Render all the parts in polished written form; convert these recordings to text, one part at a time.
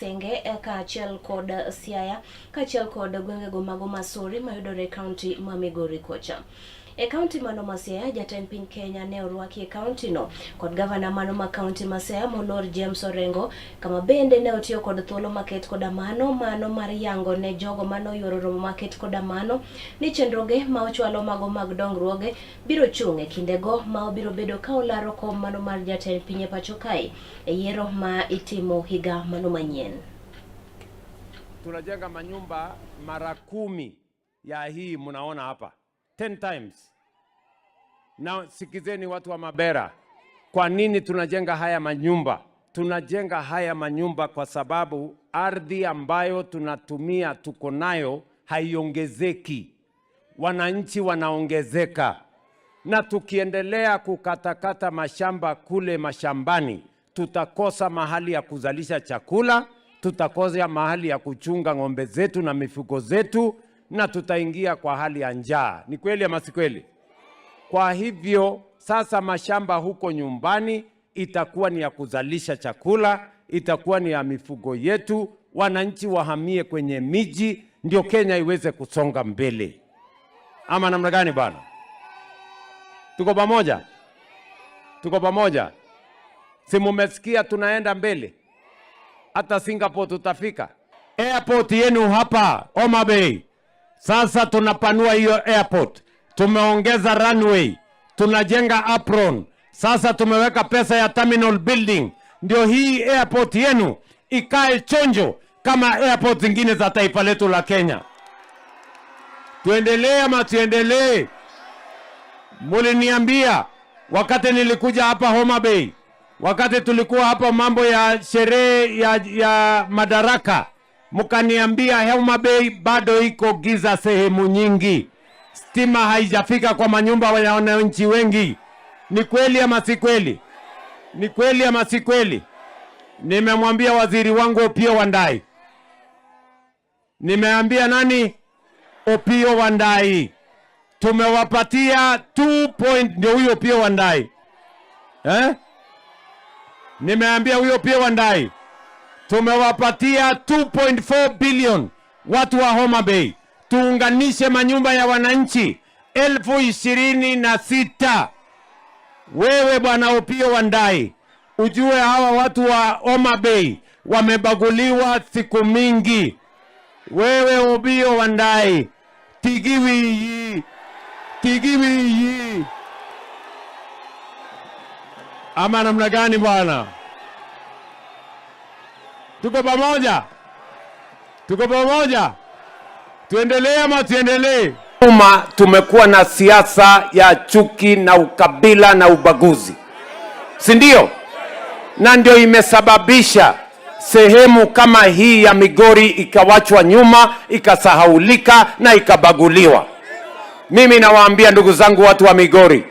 Senge eh, kaachiel kod Siaya kaachiel kod gwengego mago ma Sori mayudore e kaunti ma Migori kocha. E kaunti mano ma Siaya, jatend piny Kenya ne orwaki e kaunti no kod gavana mano ma kaunti ma Siaya moluor James Orengo, kama bende ne otiyo kod thuolo maket koda mano mano mar yango ne jogo mane oyuoro romo maket koda mano ni chenroge ma ochwalo mago mag dongruoge biro chung' e kindego ma obiro bedo ka olaro kom mano mar jatend piny e pacho kae e yiero ma itimo higa mano manyien. Tunajenga manyumba mara 10 ya hii mnaona hapa 10 times. Na sikizeni watu wa Mabera, kwa nini tunajenga haya manyumba? Tunajenga haya manyumba kwa sababu ardhi ambayo tunatumia tuko nayo haiongezeki, wananchi wanaongezeka, na tukiendelea kukatakata mashamba kule mashambani, tutakosa mahali ya kuzalisha chakula, tutakosa mahali ya kuchunga ng'ombe zetu na mifugo zetu, na tutaingia kwa hali ya njaa. Ni kweli ama si kweli? Kwa hivyo sasa mashamba huko nyumbani itakuwa ni ya kuzalisha chakula, itakuwa ni ya mifugo yetu, wananchi wahamie kwenye miji, ndio Kenya iweze kusonga mbele. Ama namna gani bwana? Tuko pamoja? Tuko pamoja? Si mumesikia tunaenda mbele? Hata Singapore tutafika. Airport yenu hapa Homa Bay, sasa tunapanua hiyo airport, tumeongeza runway, tunajenga apron, sasa tumeweka pesa ya terminal building, ndio hii airport yenu ikae chonjo kama airport zingine za taifa letu la Kenya. Tuendelee ama tuendelee? Muliniambia wakati nilikuja hapa Homa Bay, wakati tulikuwa hapa mambo ya sherehe ya Madaraka, mkaniambia Homa Bay bado iko giza sehemu nyingi, stima haijafika kwa manyumba ya wananchi wengi. Ni kweli ama si kweli? Ni kweli ama si kweli? Nimemwambia waziri wangu Opiyo Wandayi, nimeambia nani? Opiyo Wandayi, tumewapatia 2 point, ndio huyo Opiyo Wandayi eh? Nimeambia huyo Opiyo Wandayi tumewapatia 2.4 billion watu wa Homa Bay, tuunganishe manyumba ya wananchi 26,000. Wewe bwana Opiyo Wandayi, ujue hawa watu wa Homa Bay wamebaguliwa siku mingi. Wewe Opiyo Wandayi, tigiwiyi tigiwiyi, ama namna gani bwana? Tuko pamoja, tuko pamoja, tuendelee ama tuendelee? Uma tumekuwa na siasa ya chuki na ukabila na ubaguzi, si ndio? Na ndio imesababisha sehemu kama hii ya Migori ikawachwa nyuma, ikasahaulika na ikabaguliwa. Mimi nawaambia ndugu zangu, watu wa Migori,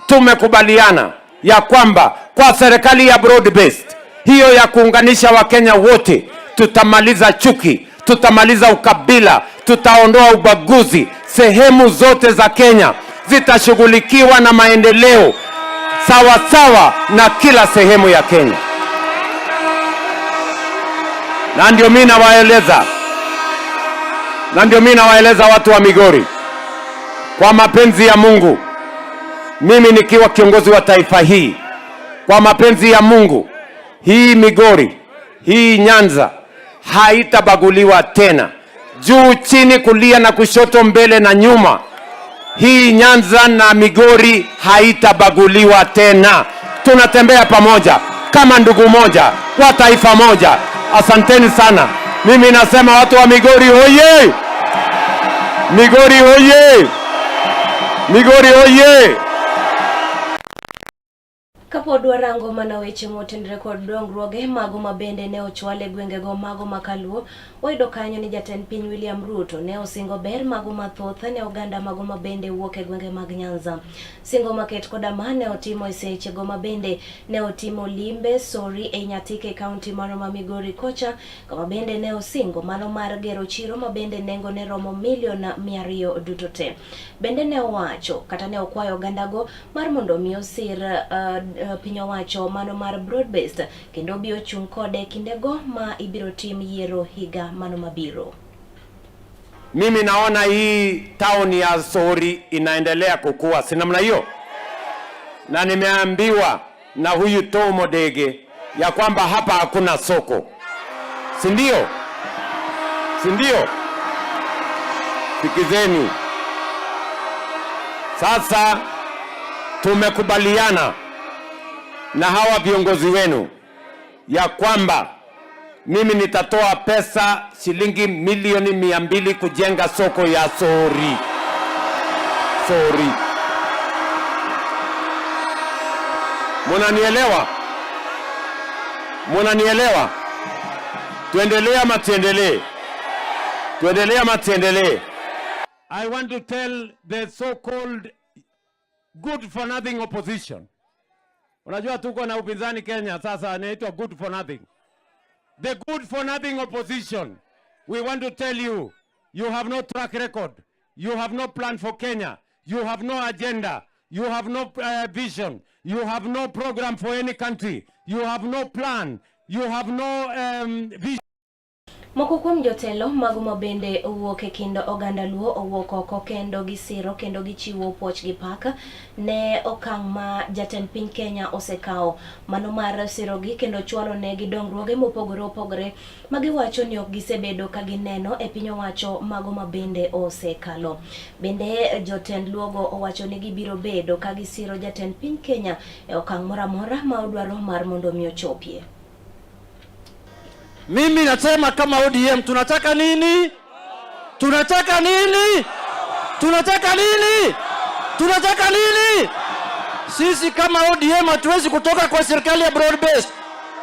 tumekubaliana ya kwamba kwa serikali ya broad based hiyo ya kuunganisha Wakenya wote, tutamaliza chuki, tutamaliza ukabila, tutaondoa ubaguzi. Sehemu zote za Kenya zitashughulikiwa na maendeleo sawa sawa na kila sehemu ya Kenya. Na ndio mimi nawaeleza, na ndio mimi nawaeleza watu wa Migori, kwa mapenzi ya Mungu, mimi nikiwa kiongozi wa taifa hii, kwa mapenzi ya Mungu, hii Migori, hii Nyanza haitabaguliwa tena, juu chini, kulia na kushoto, mbele na nyuma. Hii Nyanza na Migori haitabaguliwa tena. Tunatembea pamoja kama ndugu moja wa taifa moja. Asanteni sana. Mimi nasema watu wa Migori hoye! Migori hoye! Migori hoye! Kapod warango mana weche motenore kod dongruoge mago ma bende ne ochwal e gwengego mago ma Kaluo, wayudo kanyo ni jatend piny William Ruto ne osingo ber mago mathoth ne oganda mago ma bende wuok e gwenge mag Nyanza. Singo maket koda ma ne otimo e sechego ma bende ne otimo limbe Sori e Nyatike e kaunti mano ma Migori kocha, kama bende ne osingo mano mar gero chiro ma bende nengo ne romo milion 200 duto te. Bende ne owacho kata ne okwayo ogandago mar mondo mi osir piny owacho mano mar broad based kendo obiro chung' kode kindego ma ibiro tim yiero higa mano mabiro. Mimi naona hii town ya Sori inaendelea kukua, si namna hiyo? Na nimeambiwa na huyu Tom Odege ya kwamba hapa hakuna soko, si ndio? Si ndio? Sikizeni sasa, tumekubaliana na hawa viongozi wenu ya kwamba mimi nitatoa pesa shilingi milioni 200 kujenga soko ya Sori. Sori, munanielewa? Munanielewa? Tuendelee ama tuendelee? Tuendelee ama tuendelee? I want to tell the so-called good for nothing opposition. Unajua tuko na upinzani Kenya sasa anaitwa good for nothing. The good for nothing opposition. We want to tell you, you have no track record. You have no plan for Kenya. You have no agenda. You have no vision. You have no program for any country. You have no plan. You have no vision. Moko kuom jotelo mago ma bende owuok e kind oganda Luo owuok oko kendo gisiro kendo gichiwo puoch gi pak ne okang' ma jatend piny Kenya osekawo mano mar sirogi kendo chwalo negi dongruoge mopogore opogore ma giwacho ni ok gisebedo ka gineno e piny owacho mago ma bende osekalo. Bende jotend Luogo owacho ni gibiro bedo ka gisiro jatend piny Kenya e okang' moro amora ma odwaro mar mondo mi ochopie. Mimi nasema kama ODM tunataka nini? Tunataka nini? Tunataka nini? Tunataka nini? Sisi kama ODM hatuwezi kutoka kwa serikali ya broad based.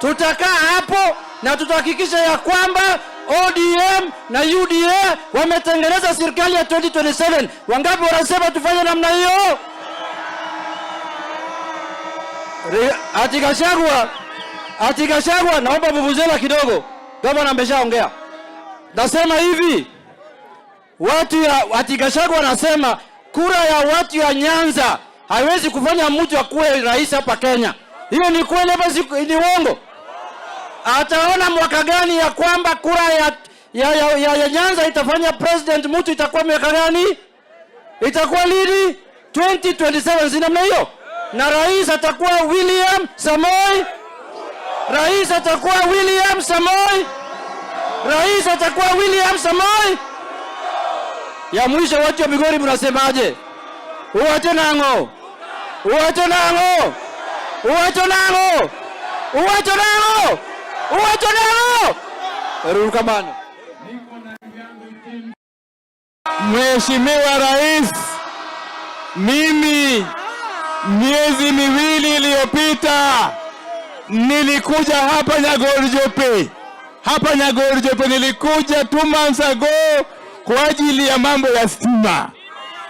Tutakaa hapo na tutahakikisha ya kwamba ODM na UDA wametengeneza serikali ya 2027. Wangapi wanasema tufanye namna hiyo? Ati Gachagua, ati Gachagua, naomba vuvuzela kidogo. Gavana ameshaongea. Nasema hivi, watu ya ati Gachagua anasema kura ya watu ya Nyanza haiwezi kufanya mtu akuwe rais hapa Kenya. Hiyo ni kweli ama ni uongo? Ataona mwaka gani ya kwamba kura ya Nyanza itafanya president mtu itakuwa miaka gani? Itakuwa lini? 2027, si namna hiyo? Na rais atakuwa William Samoei. Rais atakuwa William Samoei. Rais atakuwa William Samoei. Ya mwisho, watu wa Migori mnasemaje? Uwacho nang'o? Uwacho nang'o? Uwacho nang'o? Uwacho nang'o? Uwacho nang'o? Erokamano. Mheshimiwa Rais, mimi miezi 2 iliyopita nilikuja hapa Nyagor-Jope. Hapa Nyagor-Jope nilikuja 2 months ago kwa ajili ya mambo ya stima.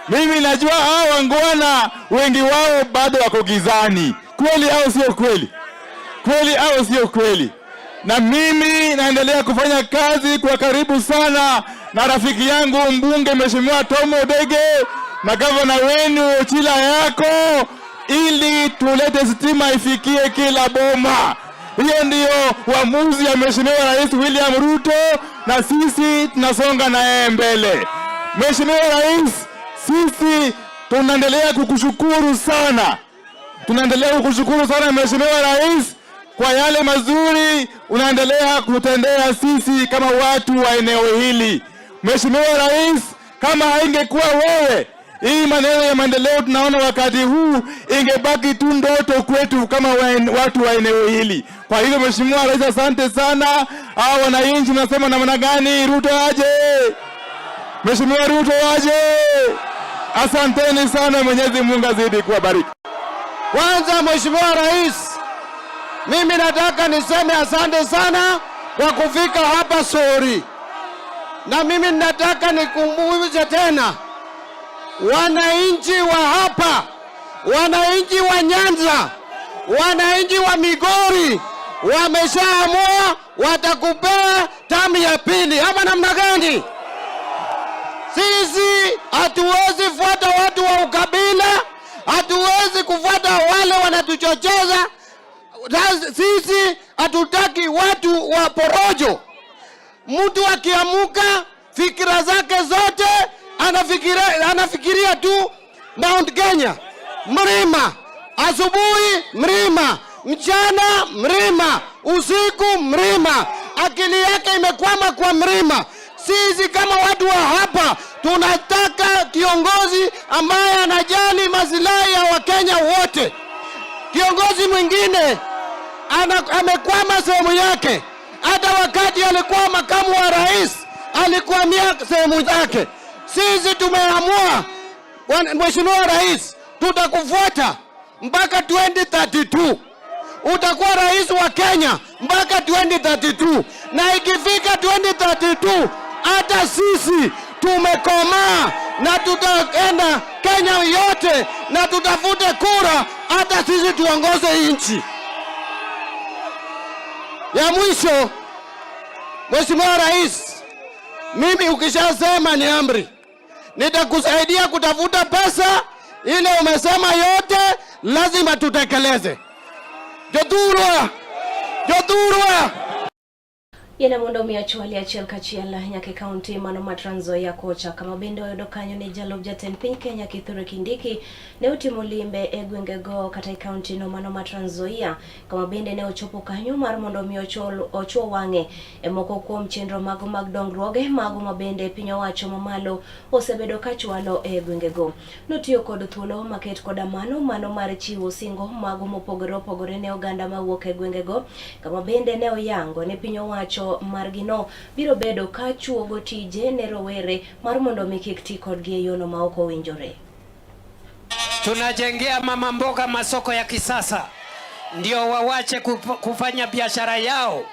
Mimi najua hao wangwana wengi wao bado wako gizani. Kweli au sio kweli? Kweli au sio kweli? Na mimi naendelea kufanya kazi kwa karibu sana na rafiki yangu mbunge Mheshimiwa Tom Odege na gavana wenu Ochila Ayacko ili tulete stima ifikie kila boma. Hiyo ndiyo uamuzi ya Mheshimiwa Rais William Ruto, na sisi tunasonga na yeye mbele. Mheshimiwa Rais, sisi tunaendelea kukushukuru sana, tunaendelea kukushukuru sana Mheshimiwa Rais kwa yale mazuri unaendelea kutendea sisi kama watu wa eneo hili. Mheshimiwa Rais, kama haingekuwa wewe, hii maneno ya maendeleo tunaona wakati huu ingebaki tu ndoto kwetu kama watu wa eneo hili. Kwa hivyo Mheshimiwa Rais, asante sana. Hao wananchi nasema namna gani? Ruto aje! Mheshimiwa Ruto aje! Asanteni sana, Mwenyezi Mungu azidi kuwabariki. Kwanza Mheshimiwa Rais, mimi nataka niseme asante sana kwa kufika hapa Sori, na mimi nataka nikumbushe tena wananchi wa hapa, wananchi wa Nyanza, wananchi wa Migori wameshaamua watakupea tamu ya pili, ama namna gani? Sisi hatuwezi fuata watu wa ukabila, Hatuwezi kufuata wale wanatuchocheza. Sisi hatutaki watu wa porojo. Mtu akiamuka fikira zake zote anafikiria tu Mount Kenya, mlima, asubuhi mlima, mchana mlima, usiku mlima. Akili yake imekwama kwa mlima. Sisi kama watu wa hapa tunataka kiongozi ambaye anajali maslahi ya Wakenya wote. Kiongozi mwingine amekwama sehemu yake. Hata wakati alikuwa makamu wa rais alikwamia sehemu zake. Sisi tumeamua, Mheshimiwa Rais, tutakufuata mpaka 2032. Utakuwa rais wa Kenya mpaka 2032, na ikifika 2032 hata sisi tumekomaa na tutaenda Kenya yote na tutafute kura, hata sisi tuongoze nchi. Ya mwisho, Mheshimiwa Rais, mimi ukishasema ni amri, nitakusaidia kutafuta pesa ile umesema yote, lazima tutekeleze. Jothurwa, Jothurwa. Yene mondo mi achwali achiel kachiel nyaka e kaunti mano ma Trans Nzoia kocha kama bende oyudo kanyo ni jalup jatend piny Kenya Kithure Kindiki ne otimo limbe e gwengego kata e kaunti no mano ma Trans Nzoia kama bende ne ochopo kanyo mar mondo mi ochuo wang'e e moko kuom chenro mago mag dongruoge mago ma bende piny owacho mamalo osebedo kachwalo e gwengego. Notiyo kod thuolo maket koda mano mar chiwo singo mago mopogore opogore ne oganda mawuok e gwengego kama bende ne oyango ni piny owacho margino biro bedo ka chuogo tije ne rowere mar mondo mi kik ti kodgi e yono ma ok owinjore. Tunajengea mama mboga masoko ya kisasa ndio wawache kufanya biashara yao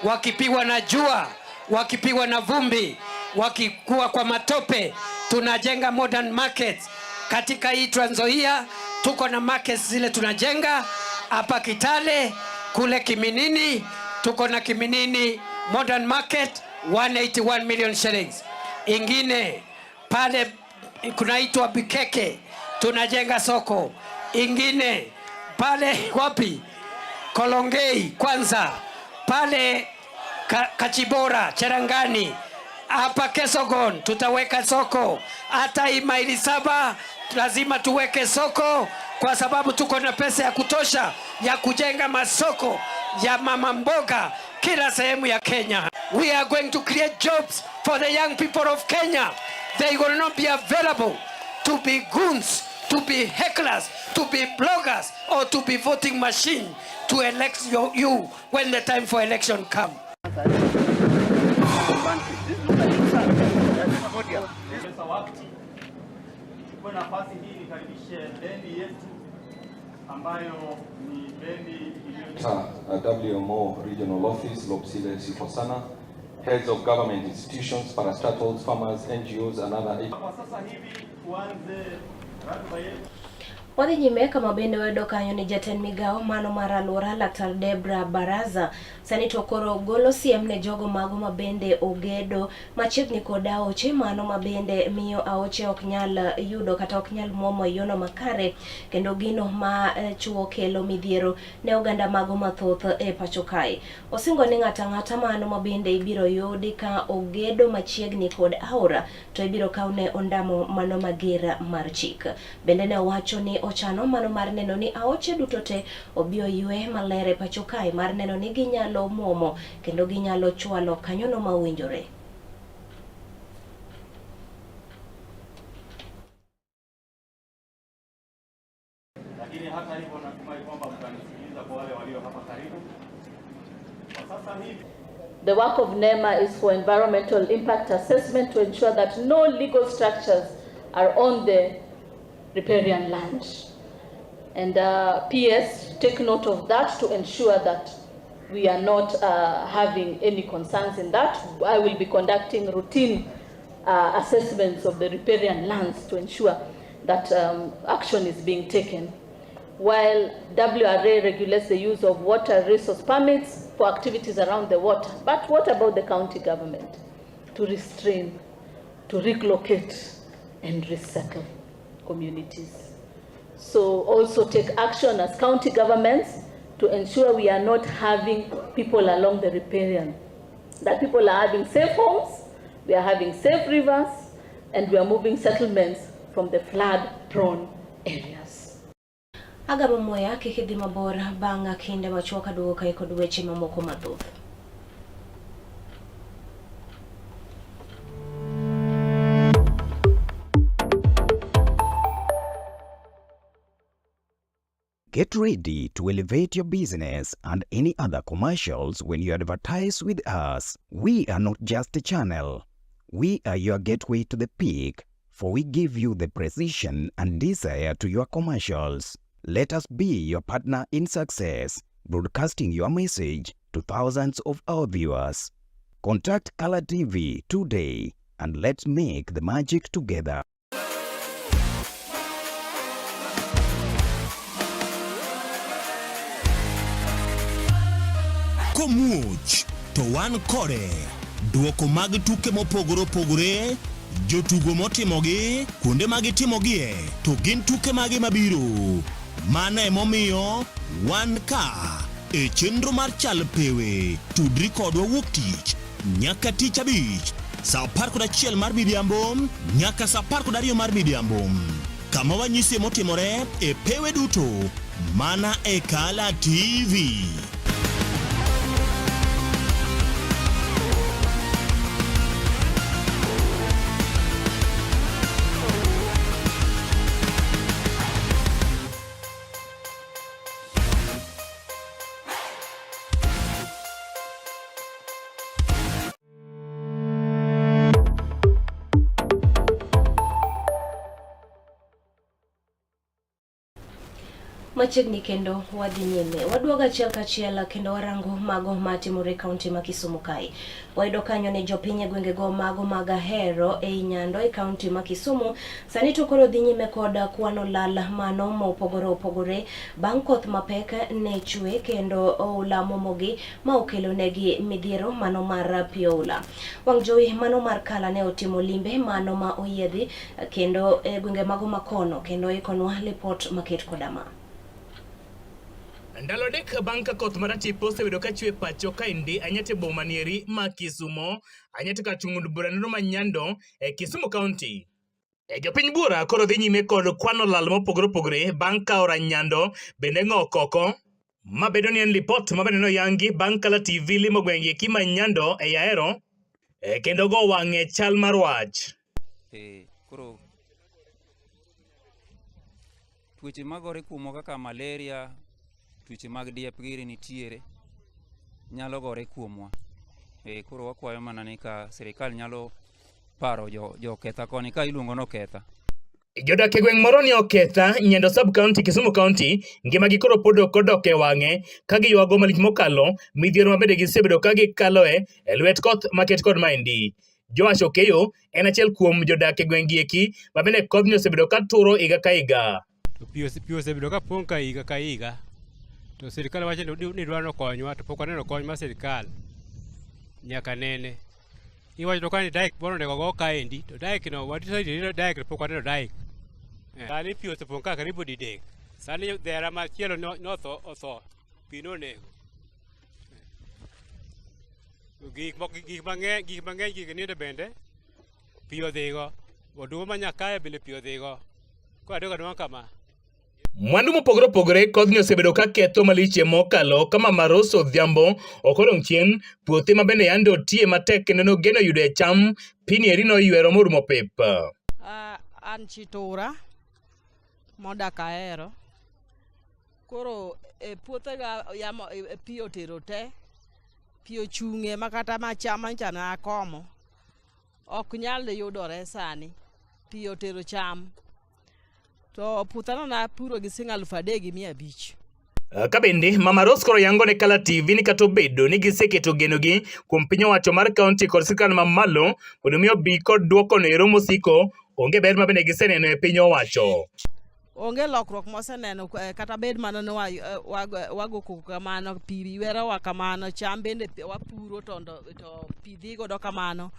wakipigwa na jua, wakipigwa na vumbi, wakikuwa kwa matope. Tunajenga modern markets katika hii Trans Nzoia. Tuko na markets zile tunajenga hapa Kitale, kule Kiminini tuko na Kiminini modern market 181 million shillings. Ingine pale kunaitwa Bikeke tunajenga soko. Ingine pale wapi? Kolongei kwanza, pale Kachibora, Cherangani, hapa Kesogon tutaweka soko. Hata hii maili 7 lazima tuweke soko, kwa sababu tuko na pesa ya kutosha ya kujenga masoko ya mama mboga kila sehemu ya Kenya. We are going to create jobs for the young people of Kenya. They will not be available to be goons, to be hecklers, to be bloggers, or to be voting machine to elect you when the time for election comes. WMO Regional Office, Lopsile Sikhosana, heads of government institutions, parastatals, farmers, NGOs, and other. Wadhi nyime kama bende wayudo kanyo ni jatend migawo mano mar alwora Laktar Debra Baraza sani to koro golo siem ne jogo mago mabende ogedo machiegni kod aoche mano mabende miyo aoche ok nyal yudo kata ok nyal muomo e yono makare kendo gino ma chuo kelo midhiero ne oganda mago mathoth e pacho kae. Osingo ni ng'ato ang'ata mano mabende ibiro yudi ka ogedo machiegni kod aora to ibiro kawne ondamo mano mager mar chik. Bende ne owacho ni ochano mano mar neno ni aoche duto te obi oywe maler e pacho kae mar neno ni ginyalo muomo kendo ginyalo chwalo kanyono ma owinjore. Lakini hata hivyo natumai kwamba mtanisikiliza kwa wale walio hapa karibu. Kwa sasa hivi The work of NEMA is for environmental impact assessment to ensure that no legal structures are on the riparian land. And PS, take note of that to ensure that we are not having any concerns in that. I will be conducting routine assessments of the riparian lands to ensure that action is being taken. While WRA regulates the use of water resource permits for activities around the water, but what about the county government? To restrain, to relocate, and resettle communities. So also take action as county governments to ensure we are not having people along the riparian. That people are having safe homes, we are having safe rivers, and we are moving settlements from the flood-prone areas. Agamo muya kik idhi mabor bang' kinde machuok aduogo kae kod weche mamoko mathoth. Get ready to elevate your business and any other commercials when you advertise with us. We are not just a channel. We are your gateway to the peak, for we give you the precision and desire to your commercials. Let us be your partner in success, broadcasting your message to thousands of our viewers. Contact Color TV today and let's make the magic together. Komuoch to wan kode. Duoko mag tuke mopogore opogore, jotugo motimogi, kuonde ma gitimogie, to gin tuke mage mabiro. Mano emomiyo wan ka e chenro mar Chal Pewe. Tudri kodwa wuok tich nyaka tich abich saa 11 mar midhiambo nyaka saa 12 mar midhiambo, kama wanyisie motimore e pewe duto mana e Kala TV. Machiegni kendo wadhi nyime. Waduogo achiel kachiel kendo warango mago matimore e kaunti ma Kisumu kae. Wayudo kanyo ni jopiny e gwengego mago mag Ahero ei Nyando e kaunti ma Kisumu sani to koro dhi nyime kod kwano lal mano mopogore opogore bang' koth mapek ne chwe kendo oula momogi ma okelo negi midhiero mano mar pi oula. Wang' jowi mano mar Kala ne otimo limbe mano ma oyiedhi kendo e gwenge mago makono kendo ikonwa lipot maket koda ma. Ndalo adek bang' ka koth maratipo osebedo ka chwe pacho kaendi anyate boma nieri ma Kisumo, anyate kar chung' od bura neno ma Nyando e Kisumu County. E jopiny buora koro dhi nyime kod kwano lal mopogore opogore bang' ka aora Nyando bende ng'ok oko. Ma bedo ni en lipot ma bende noyangi bang' Kala TV limo gwenge eki ma Nyando e Ahero e kendo go wang'e chal mar wach. Koro tuoche magore kuomwa kaka malaria, tuoche mag diep giri nitiere, nyalo gore kuomwa. Koro wakwayo mana ni ka sirikal nyalo paro jo Oketha koni ka iluongo ni Oketha. Jodak e gweng' moro ni Oketha, Nyando sub county, Kisumu County, ngimagi koro pod ok odok e wang'e ka giywago malich mokalo midhiero ma bende gisebedo ka gikaloe e lwet koth maket kod maendi. Joash Okeyo en achiel kuom jodak e gweng' gi eki ma bende kodhni osebedo ka turo higa ka higa. To pi osebedo ka pong' ka higa ka higa. To sirikal wacho ni dwaro nokonywa to pok waneno kony mar sirikal nyaka nene. Iwacho to ka ni dike moro onego go kaendi to dike no wadhi dike to pok waneno dike. Sani pi osepong' ka karibu didek. Sani dhera machielo notho otho pi nonego. Gik moko, gik mang'eny, gik mang'eny gik nindo bende pi odhigo. Oduma ma nyakaya bende pi odhigo. Koro adok aduma kama. Mwandu mopogore opogore kodhni osebedo ka ketho malich mokalo ka Mama Rose Odhiambo ok odong' chien, puothe ma bende yande otiye matek kendo nogeno yudo e cham, pini eri noywero morumo pep. An Chitura modak Ahero. Koro e puothega yamo pi otero te, pi ochung'e makata macham manyocha nakomo ok nyal yudore sani, pi otero cham. To puothano napuro gi siling' 3,500. Ka bende Mama Rose koro yango ne Kala TV ni kata obedo ni giseketo genogi kuom piny owacho mar kaunti kod sirkal mamalo mondo mi obi kod duoko no ero mosiko, onge ber ma bende giseneno e piny owacho. Onge lokruok moseneno kata bed mana ni wago koko kamano, pi ywerowa kamano, cham bende wapuro to pi dhi godo kamano.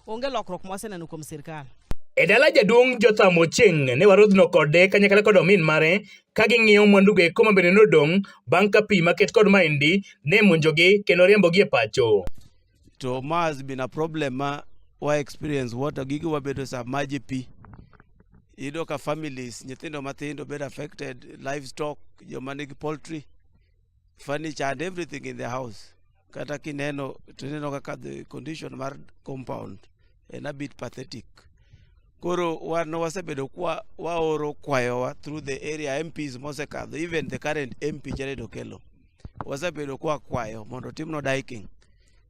Onge lokruok moseneno kuom sirkal. E dala jaduong' Jotham Ochieng' ne warodhno kode kanyakla kod omin mare ka ging'iyo mwandugo eko ma bende nodong' bang' ka pi maket kod maendi ne monjogi kendo riembogi e pacho. To ma has been a problem ma wa experience water gigi wabedo submerge pi. Iyudo ka families nyithindo mathindo bedo affected, livestock, joma nigi poultry, furniture and everything in the house. Kata kineno to ineno kaka the condition mar compound en a bit pathetic. Koro wan wasebedo kwa waoro kwayowa through the area MPs mosekadho, even the current MP Jared Okello. Wasebedo kwa kwayo mondo otimnwa diking.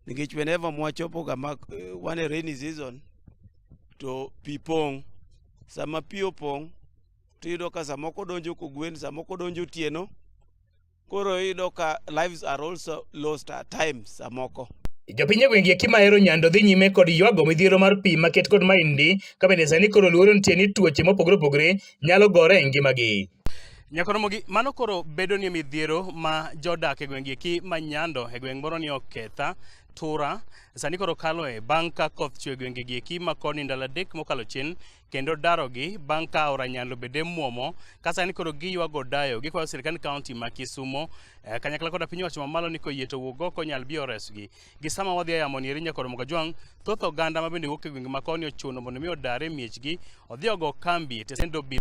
Nikech whenever mwachopo ga ma wan e rainy season to pi pong'. Sama pi opong' tiyudo ka samoko donjo kogwen, samoko donjo otieno. Koro iyudo ka lives are also lost at times samoko. Jopiny e gwenge eki mahero Nyando dhi nyime kod ywago midhiero mar pi maket kod maindi ka bende sani koro luoro nitie ni tuoche mopogore opogore nyalo gore e ngimagi. Nyakoromogi, mano koro bedo ni midhiero ma jodak e gwenge eki ma Nyando e gweng' moro ni Oketha, Tura, sani koro kaloe bang' ka koth chwe e gwenge gi eki ma koni ndalo adek mokalo chien kendo darogi bang' ka aora Nyando bende muomo ka sani koro giywago dayo gikwayo sirkand kaunti ma Kisumo kanyakla koda piny owacho mamalo ni koyie to wuog oko nyal bi oresgi. Gi sama wadhi e yamo ni eri nyakoro Mogajwang', thoth oganda ma bende wuok e gwenge ma koni ochuno mondo mi odar e miechgi odhi ogo kambi e tesend obila.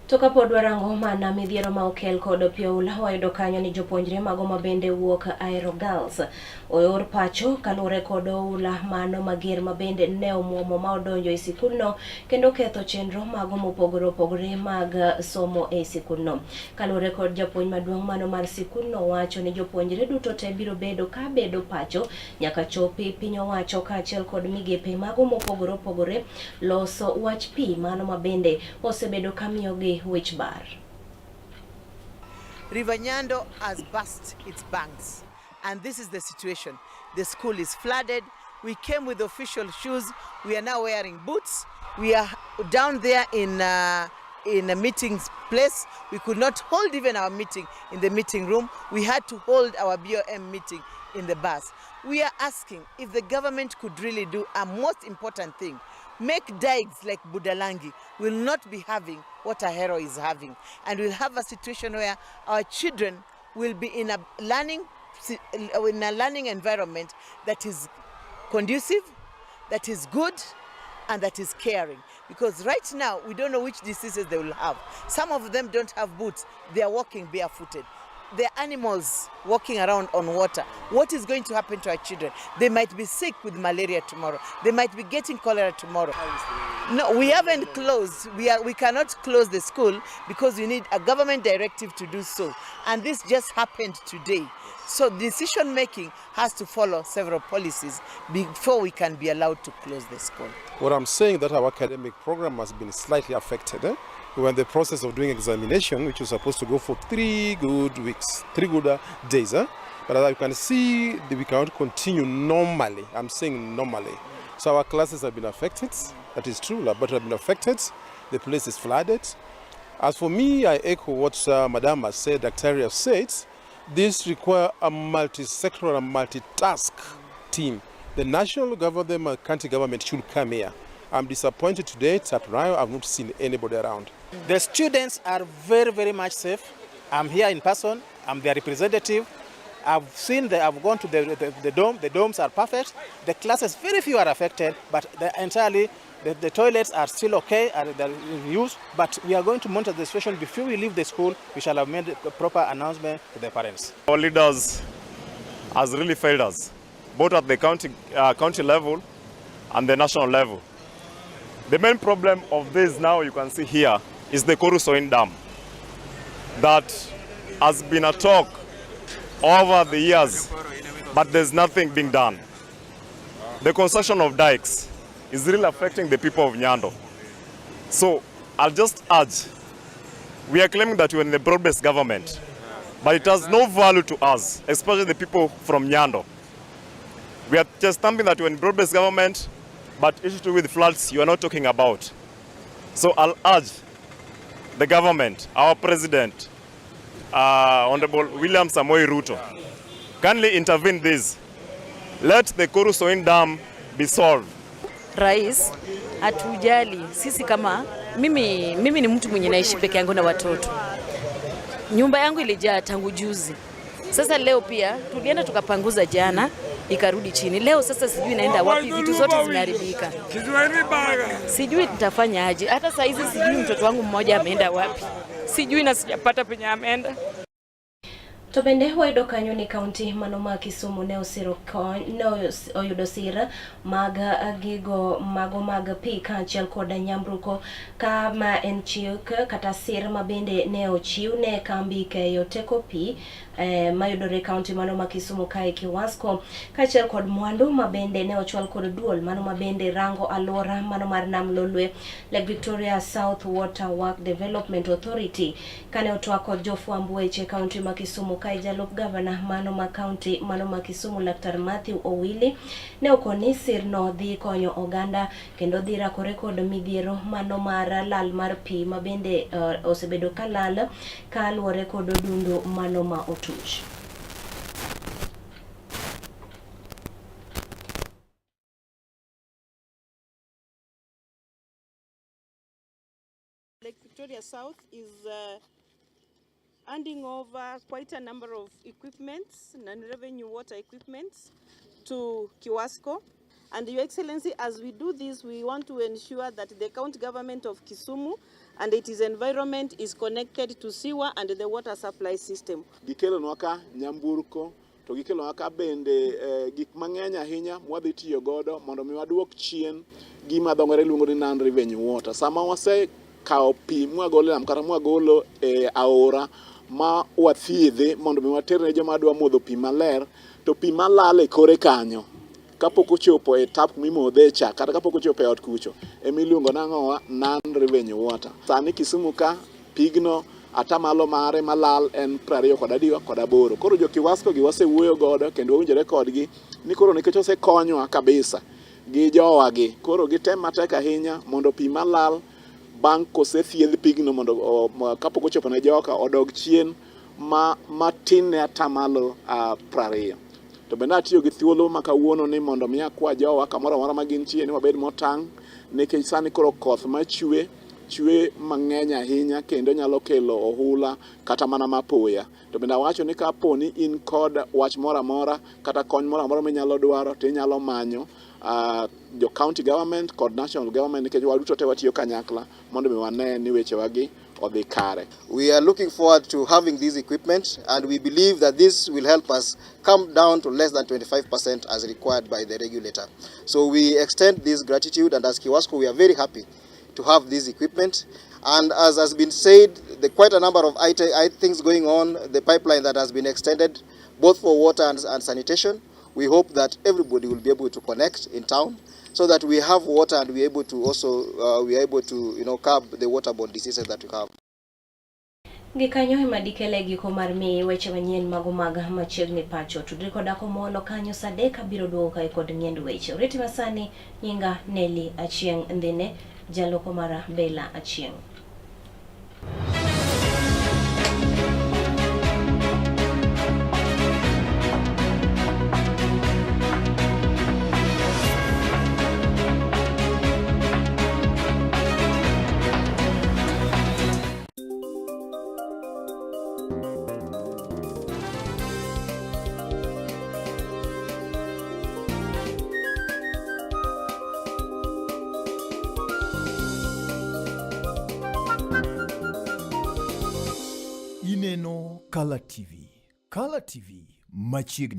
To kapod warango mana midhiero ma okel kod pi oula, wayudo kanyo ni jopuonjre mago ma bende wuok Aero Girls oor pacho kaluwore kod oula mano mager ma bende ne omuomo ma odonjo e sikundno kendo ketho chenro mago mopogore opogore mag somo e sikundno. Kaluwore kod japuonj maduong' mano mar sikundno wacho ni jopuonjre duto te biro bedo ka bedo pacho nyaka chopi piny owacho kaachiel kod migepe mago mopogore opogore loso wach pi mano ma bende osebedo ka miyogi wich bar. River Nyando has burst its banks, and this is the situation. The school is flooded. We came with official shoes. We are now wearing boots. We are down there in a meeting place. We could not hold even our meeting in the meeting room. We had to hold our BOM meeting in the bus. We are asking if the government could really do a most important thing. Make dikes like Budalangi. Will not be having what Ahero is having. And we'll have a situation where our children will be in a learning environment that is conducive, that is good, and that is caring. Because right now, we don't know which diseases they will have. Some of them don't have boots. They are walking barefooted. There are animals walking around on water. What is going to happen to our children? They might be sick with malaria tomorrow. They might be getting cholera tomorrow. No, we haven't closed. We cannot close the school because we need a government directive to do so. And this just happened today. So decision making has to follow several policies before we can be allowed to close the school. What I'm saying that our academic program has been slightly affected. We're in the process of doing examination, which was supposed to go for 3 good weeks, 3 good days. But as you can see, we cannot continue normally. I'm saying normally. So our classes have been affected. That is true. Laboratory have been affected. The place is flooded. As for me, I echo what Madam has said, Dr. has said. This requires a multi-sectoral and multitask team. The national government and county government should come here. I'm disappointed today, up now, I've not seen anybody around. The students are very, very much safe. I'm here in person. I'm their representative. I've gone to the dome. The domes are perfect. The classes, very few are affected, but the toilets are still okay, are they're in use. But we are going to monitor the situation before we leave the school. We shall have made a proper announcement to the parents. Our leaders has really failed us, both at the county level and the national level. The main problem of this now you can see here is the Koru Soin Dam that has been a talk over the years, but there's nothing being done. The construction of dikes is really affecting the people of Nyando. So I'll just urge, we are claiming that we're in the broad-based government, but it has no value to us, especially the people from Nyando. We are just stamping that we're in broad-based government, but issue to do with floods you are not talking about. So I'll urge the government, our president, Honorable William Samoei Ruto, kindly intervene this. Let the Koru Soin Dam be solved. Rais, Hatujali sisi kama mimi ni mtu mwenye naishi peke yangu na watoto. Nyumba yangu ilijaa tangu juzi. Sasa leo pia tulienda tukapanguza jana ikarudi chini. Leo sasa sijui naenda wapi, vitu zote zimeharibika. Sijui nitafanya aje. Hata saa hizi sijui mtoto wangu mmoja ameenda wapi. Sijui na sijapata penye ameenda. To bende wayudo kanyo ni kaunti mano ma Kisumu ne osiro kony ne oyudo sir mag gigo mago mag pi kaachiel kod nyamburko kama en chik kata sir ma bende ne ochiw ne kambi keyo teko pi mayudore e kaunti mano ma Kisumu kae Kiwasco kaachiel kod mwandu ma bende ne ochwal kod duol mano ma bende rango alwora mano mar Nam Lolwe Lake Victoria South Water Work Development Authority kane otwak kod jofwamb weche e kaunti ma Kisumu kae jalup gavana mano ma kaunti mano ma Kisumu Laktar Matthew Owili ne okoni sirno dhi konyo oganda kendo dhi rakore kod midhiero mano mar lal mar pi ma bende osebedo ka lal kaluwore kod odundu mano ma otuch. Lake Victoria South is handing over quite a number of equipments, non-revenue water equipments, to Kiwasco. And Your Excellency, as we do this, we want to ensure that the county government of Kisumu and its environment is connected to sewer and the water supply system. Gikelonwa ka nyamburko to gikelonwa ka bende gik mang'eny ahinya mwadhi tiyo godo mondo mi waduok chien gima dho ngere luongo ni non revenue water. Sama wasekawo pi mwagolo e nam kata mwagolo e aora ma wathiedhe mondo mi waterne joma dwa modho pi maler, to pi malal e kore kanyo kapok ochopo e tap mimodhe cha kata kapok ochopo e ot kucho emiluongo nang'owa non revenue water. Sani Kisumu ka pigno atamalo mare malal en 28. Koro jo Kiwasco gi wasewuoyo godo kendo wawinjore kodgi ni koro nikech osekonywa kabisa gi jowa gi, koro gitem matek ahinya mondo pi malal bang' kosethiedh pigno mondo kapok ochopo ne joka odog chien ma matin ne atamalo 20. To bende atiyo gi thuolo ma kawuono ni mondo mi akwa jowa kamoro amora ma gintie ni wabed motang' nikech sani koro koth machwe chwe mang'eny ahinya kendo nyalo kelo ohula kata mana mapoya. To bende awacho ni kapo ni in kod wach moro amora kata kony moro amora minyalo dwaro to inyalo manyo jo county government kod national government nikech waduto te watiyo kanyakla mondo mi wane ni wechewagi odhi kare. We are looking forward to having this equipment, and we believe that this will help us come down to less than 25% as required by the regulator. So we extend this gratitude, and as Kiwasco we are very happy to have this equipment. And as has been said, there are quite a number of things going on, the pipeline that has been extended both for water and sanitation. We hope that everybody will be able to connect in town so that we have water and we are able to also we are able to curb the waterborne diseases that we have. Gikanyo ema dikele giko mar miyi weche manyien mago mag machiegni pacho. Tudri koda komolo kanyo saa 3 abiro duogo kae kod ng'end weche. Oriti masani nyinga Nelly Achieng' Ndhine, jaloko mara Bella Achieng'. Ineno Kala TV. Kala TV machiegni.